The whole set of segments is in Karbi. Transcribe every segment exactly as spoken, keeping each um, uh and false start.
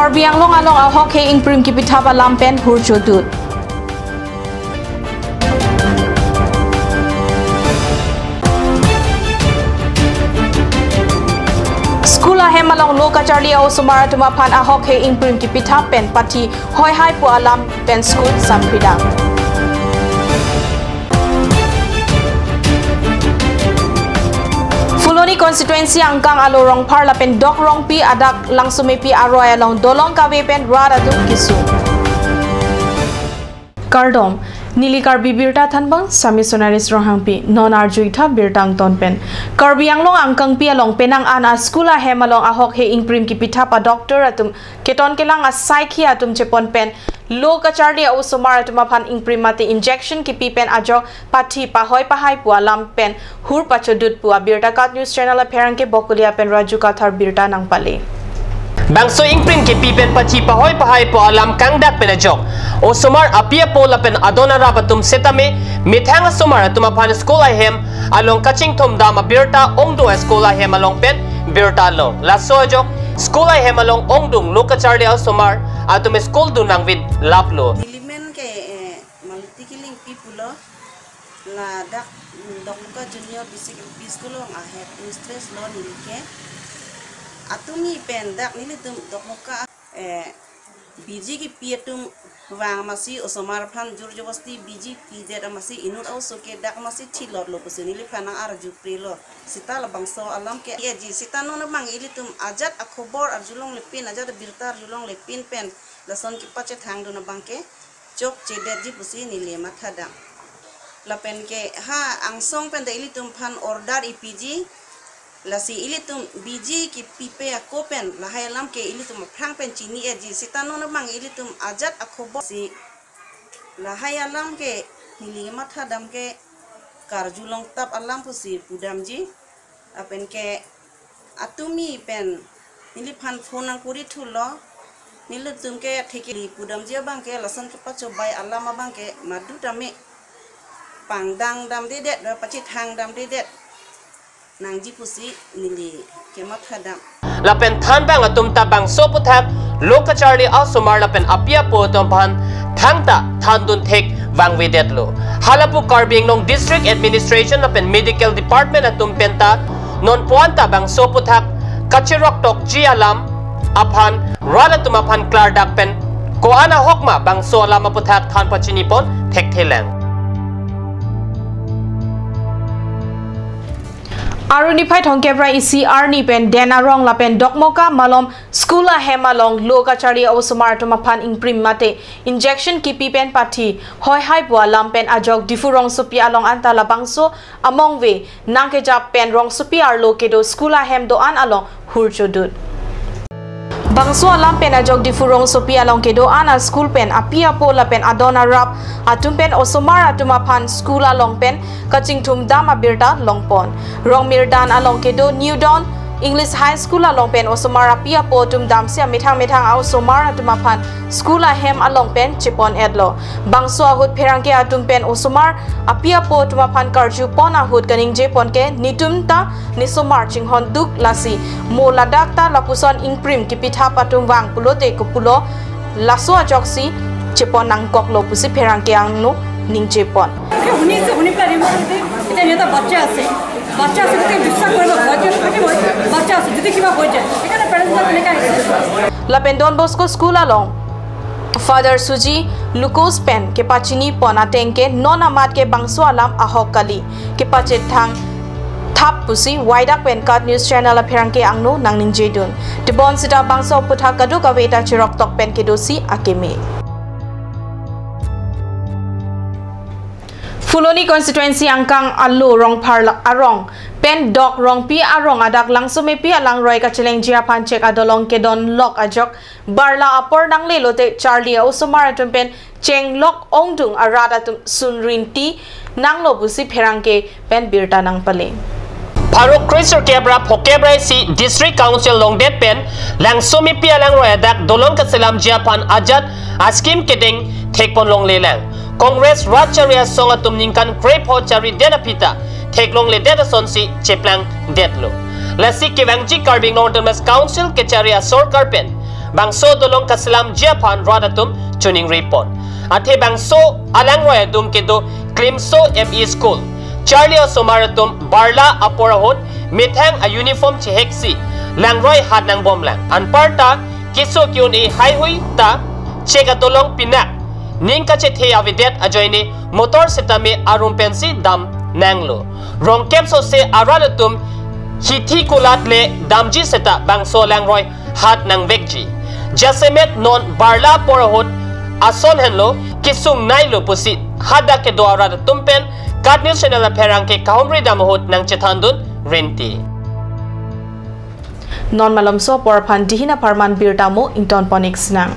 Karbi Anglong along ahok he ingprim kipithap alam pen hur chodut. School ahem along lo kacharli a-osomar atum aphan ahok he ingprim kipithap pen pathi hoihai pu alam pen school samphidang. Phuloni constituency angkang alo Rongphar lapen Dok Rongpi adak Langsomepi aroi along dolong kave pen rat atum kesung. Kardom, neli Karbi Birta thanbang, Sami Sonaris Ronghangpi, non arju-ik tha birta angton pen. Karbi Anglong angkangpi along penang an a-school ahem along ahok he ingprim kipithap a-doctor atum keton kelang asaikhi atum chepon pen lo kacharli a-osomar atum aphan ingprim mate injection kipi pen ajok pathi pahoi pahai pu alam pen hur pachodut pu abirta KAT News Channel apherangke Bokolia pen Raju Kathar birta nangpale. Bangso ingprim kipi pen pathi pahoi pahai pu alam kangdak pen ajok osomar api apo lapen adon arap atum setame methang asomar atum aphan school ahem along kachingthum dam abirta ongdung a-school ahem along pen birta lo. Laso ajok school ahem along ongdung lo kacharli a-osomar atum school dun nangvit laplo. Nelimen ke, eh, Maluti Kilingpi pulo, ladak, mm, Dokmoka Junior Basic L P School along a-headmistress lo neli ke. Atumi pen dak nelitum Dokmoka, eh, B G kipi atum vang amatsi osomar aphan jor jabasti B G pidet amatsi inut a-oso ke dak amatsi thilot lo pusi neliphan nang-arju prelo. Seta labangso alam ke, eh, ji seta non abang ilitum ajat akhobor arjulongle pin, ajat abirta arjulongle pin pen lason kepachethang dun abang ke chokchedetji pusi neli mathadam. Lapen ke ha angsong pen ta ilitum aphan order ipiji, lasi ilitum B G kipipe ako pen lahai alam ke ilitum aphrang pen chini-etji, seta non abang ilitum ajat akhobor si lahai alam ke neli mathadam ke karjulong tap alam pusi pudamji. Lapen ke atumi pen neliphan phone nangkuri thulo. Nelitum ke thekeli pudamji abang ke lason kepachobai alam abang ke madu tame pangdang damdedet, pachethang damdedet nangji pusi neli kemathadam. Lapen thanbang atum ta bangso aputhak lo kacharli a-osomar lapen api apo atum aphan thangta thandun thek vangvedetlo. Halapu Karbi Anglong District Administration lapen Medical Department atum penta non puan ta bangso aputhak kacherok tokji alam aphan rat atum aphan klardak pen ko-an ahok ma bangso alam aputhak than pachinipon thekthelang. Arni phai thomkep ra isi arni pen Den Arong lapen Dokmoka malom school ahem along lo kacharli a-osomar atum aphan ingprim mate injection kipi pen pathi hoihai pu alam pen ajok Diphu rongsopi along anta labangso amongve nangkejap pen rongsopi arlo kedo school ahem do-an along hur chodut. Bangso alam pen ajok Diphu rongsopi along kedo-an a-school pen api apo lapen adon arap atum pen osomar atum aphan school along pen kachingthum dam abirta longpon. Rongmirdan along kedo New Dawn English High School along pen osomar api apo atum damsi amethang methang a-osomar atum aphan school ahem along pen chepon-etlo. Bangso ahut pherangke atum pen osomar api apo atum aphan karjupon ahut kaningjepon ke netum ta nesomar chinghon duk lasi mo ladak ta lapuson ingprim kipithap atum vang pulote kopulo laso ajoksi chepon nangkoklo pusi pherangke angno ningjepon. শুনিছে, শুনি পেলাই ৰিমৰ্ট দি এতিয়া সিহঁতৰ বাচ্চা আছে, বাচ্চা আছে, গোটেই বিশ্বাস কৰিব ভয় যে থাকিবই, বাচ্চা আছে, যদি কিবা হৈ যায়, সেইকাৰণে পেৰেণ্টছবিলাক তেনেকৈ আহিছে। Lapen Don Bosco School along Father Suji Lucas pen kepachinipon ateng ke non amat ke bangso alam ahok kali, kepachethang thap pusi waidak pen KAT News Channel apherangke angno nangningjedun. Tebon seta bangso aputhak kadokave ta cherok tok pen kedosi akeme. Phuloni constituency angkang alo Rongphar la-, arong pen Dok Rongpi arong adak Langsomepi alangroi kachelengji aphan chek adolong kedon lok ajok barla apor nangle lote charli a-osomar atum pen chenglok ongdung arat atum sunrinti nanglo pusi pherangke pen birta nangpale. Pharo kre sirkep ra phokep ra isi District Council longdet pen Langsomepi alangroi adak dolong kachelamji aphan ajat a-scheme kedeng thekpon longlelang. Congress rat chari asong atum ningkan krepho chari den aphi ta theklongledet asonsi cheplangdetlo. Lasi kevangji Karbi Anglong Autonomous Council kechari asorkar pen Bangso dolong kaselamji aphan rat atum choningri pon. Athe bangso alangroi adung kedo Klimso M E School, charli osomar atum barla apor ahut methang a-uniform cheheksi langroi hat nangbomlang. Anparta keso ke-un-e haihui ta chek adolong pinak ning kachethe avedet ajoine motor setame arum pensi dam nanglo. Rongkep sose arat atum hithi kulat le damji seta bangso langroi hat nangvekji. Jasemet non barla apor ahut ason henlo kesung nailo pusi hadak kedo arat atum pen KAT News Channel apherangke kahumri dam ahut nangchethandun rinti. Non malomso apor aphan dihin apharman birta mo ingtonpon-ik sinang.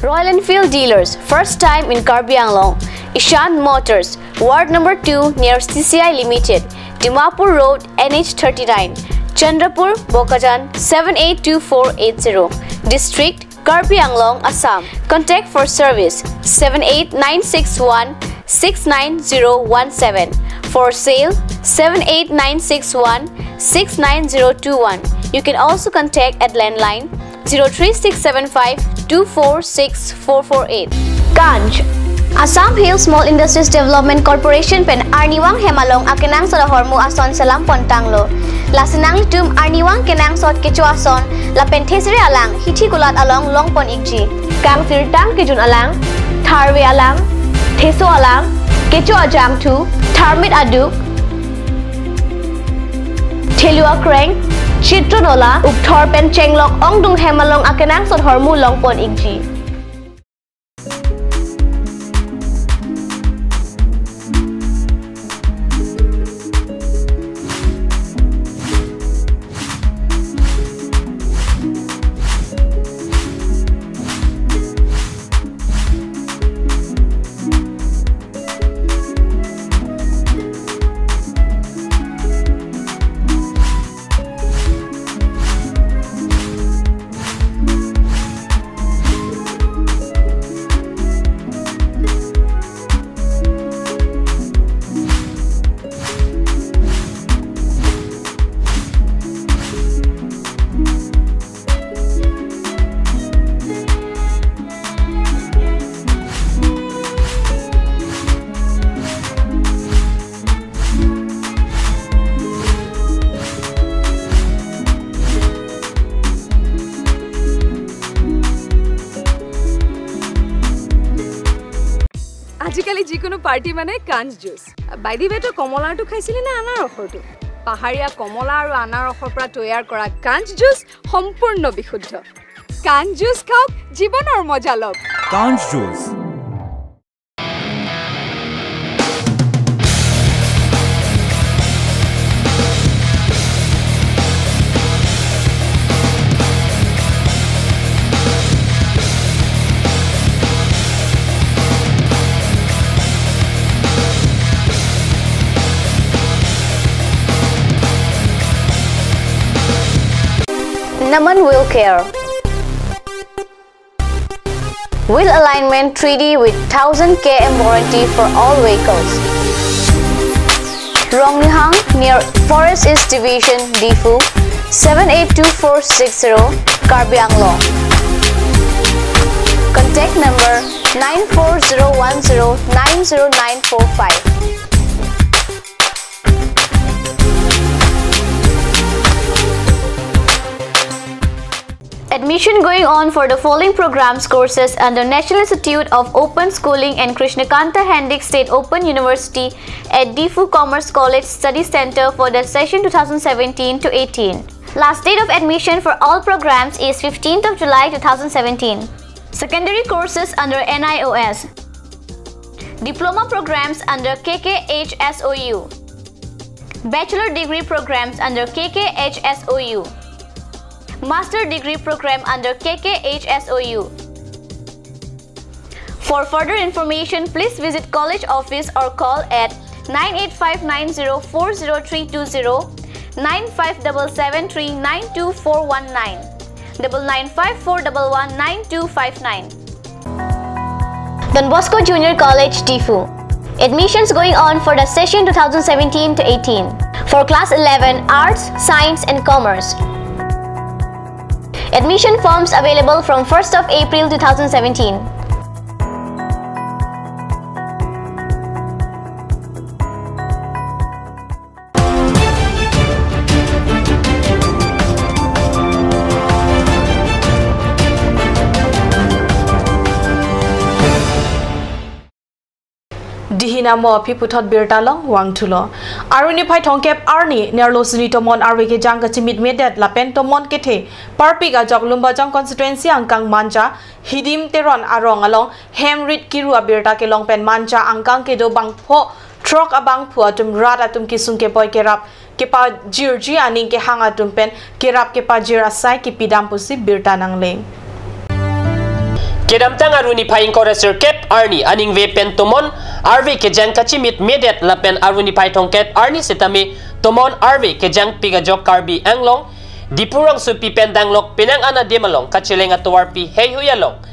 Royal Enfield dealers, first time in Karbi Anglong. Ishan Motors, Ward number two near C C I Limited, Dimapur Road, N H thirty-nine, Chandrapur, Bokajan, seven eight two four eight zero. District, Karbi Anglong, Assam. Contact for service, seven eight nine six one six nine zero one seven. For sale, seven eight nine six one six nine zero two one. You can also contact at landline zero three six seven five two four six four four eight. Kanj, Assam Hill Small Industries Development Corporation pen arnivang hem along akenangsot ahormu ason selam pontanglo. Lasi nanglitum arnivang kenangsot kecho ason lapen thesere alang hithi kulat along longpon-ikji. Kangsirtang kejun alang, tharve alang, theso alang, kecho ajangthu, tharmit aduk, thelu akreng, chitron ola, ukthor pen chenglok ongdung hem along akenangsot ahormu longpon-ikji. আজিকালি যিকোনো পাৰ্টি মানে কাঞ্জ juice. By the way, তই কমলাৰটো খাইছিলি নে আনাৰসৰটো? পাহাৰীয়া কমলা আৰু আনাৰসৰ পৰা তৈয়াৰ কৰা কাঞ্জ জুচ সম্পূৰ্ণ বিশুদ্ধ। কাঞ্জ জুচ খাওক, জীৱনৰ মজা লওক। কাঞ্জ juice. Naman Wheel Care. Wheel alignment three D with thousand K M warranty for all vehicles. Rongnihang near Forest East Division, Diphu, seven eight two four six zero, Karbi Anglong. Contact number nine four zero one zero nine zero nine four five. Admission going on for the following programs, courses under National Institute of Open Schooling and Krishna Kanta Handique State Open University at Diphu Commerce College Study Center for the session two thousand seventeen to eighteen. Last date of admission for all programs is fifteenth of July two thousand seventeen. Secondary courses under N I O S. Diploma programs under K K H S O U. Bachelor degree programs under K K H S O U. Master degree program under K K H S O U. For further information, please visit college office or call at nine eight five nine zero four zero three two zero, nine five double seven three nine two four one nine, double nine five four double one nine two five nine. Don Bosco Junior College, Diphu. Admissions going on for the session two thousand seventeen to eighteen for class eleven, Arts, Science and Commerce. Admission forms available from first of April two thousand seventeen. Dihina mo aphi puthot birta along vangthulo. Aruni phai thomkep arni nerlo sini tomon arve kejang kachimitmedet lapen tomon kethe parpik ajok Lumbajong constituency angkang Manja Hidim Teron arong along hem rit kiru abirta kelong pen Manja angkang kedo bangpho throk abangphu atum rat atum kesung kepoi kerap kepajirji aning kehang atum pen kerap kepajir asai kepidam pusi birta nangle. Kedamtang aruni phai ingkoi ra sirkep arni aningve pen tomon arve kejang kachimitmedet lapen aruni phai thomkep arni sitame tomon arve kejangpik ajok Karbi Anglong Diphu rongsopi pen danglok penang an adim along kacheleng atovarpi heihui along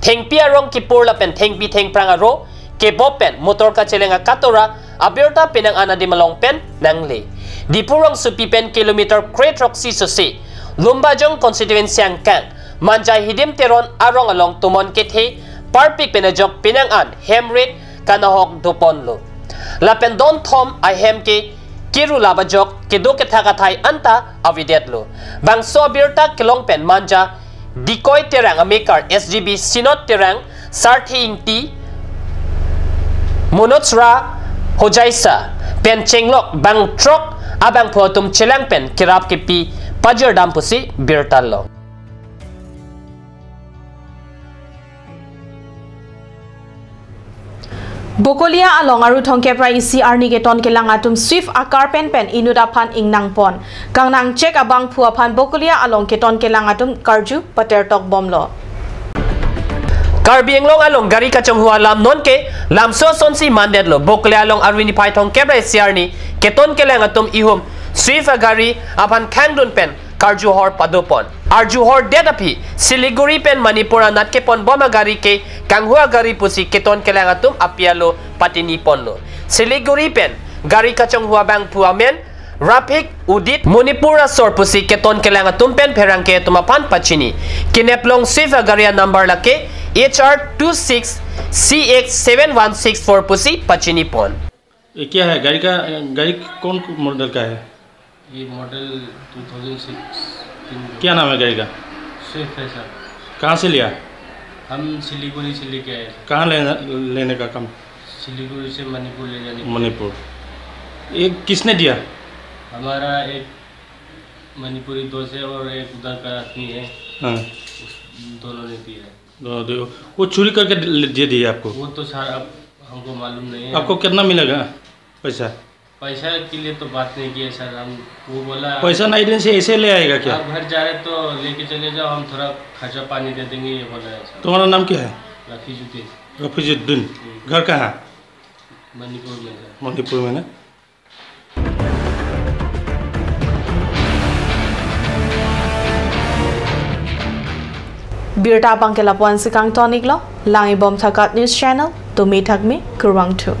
thengpi arong kipur lapen thengpi thengphrang aro kebop pen motor kacheleng akatora abirta penang an adim along pen nangle. Diphu rongsopi pen kilometer kre throksi sose Lumbajong constituency angkang Manja Hidim Teron arong along tomon kethe parpik pen ajok penang an hem rit kanahok doponlo. Lapen don thom ahem ke kiru lap ajok kedo kethak athai anta avedetlo. Bangso abirta kelong pen Manja Dikoi Terang amekar S G B Sinot Terang, Sarthe Ingti, Monoj Ra Hojaisa pen chenglok bang throk abangphu atum chelang pen kerap kepi pajirdam pusi birta long. Bokolia along aru thomkep ra isi arni keton kelang atum Swift akar pen pen inut aphan ingnangpon. Kangnang chek abangphu aphan Bokolia along keton kelang atum karju patertok bomlo. Karbi Anglong along gari kachonghu alam nonke lamso asonsi mandetlo. Bokolia along aruni phai thomkep ra isi arni keton kelang atum ihum Swift agari aphan khangdun pen karju hor padopon. Arju hordet aphi Siliguri pen Manipur anat kepon bom agari ke kanghu agari pusi keton kelang atum apialo patiniponlo. Siliguri pen gari kachonghu abangphu amen Raphik Udit, Manipur asor pusi keton kelang atum pen pherangke atum aphan pachini. Keneplong Swift agari anumber lake H R two six C X seven one six four pusi pachinipon. ये क्या है? गाड़ी का, गाड़ी कौन मॉडल का है? ये मॉडल टू थाउजेंड सिक्सटीन। क्या नाम है गाड़ी का? स्विफ्ट है सर। कहाँ से लिया? हम सिलीगुड़ी से लेके आए सर। कहाँ लेना, लेने का काम? सिलीगुड़ी से मणिपुर ले जाने के लिए। मणिपुर। ये किसने दिया? हमारा एक मणिपुरी दोस्त है और एक उधर का आदमी है। हाँ। उस, दोनों ने दिया है। दो, दो, वो चोरी करके दे, दे दिया आपको? वो तो सर, अब हमको मालूम नहीं है। आपको कितना मिलेगा पैसा? पैसा के लिए तो बात नहीं किया सर, हम, वो बोला, पैसा नहीं देने से ऐसे ले आएगा क्या? आप घर जा रहे तो लेके चले जाओ, हम थोड़ा खर्चा पानी दे देंगे, ये बोला है सर। तुम्हारा नाम क्या है? रफीजुद्दीन। रफीजुद्दीन। हम्म। घर कहाँ? मणिपुर में सर। मणिपुर में ना? Birta abang ke lapu-an si kangton-iklo, lang-ibom tha KAT News Channel, tumi thakmi, kurvangthu.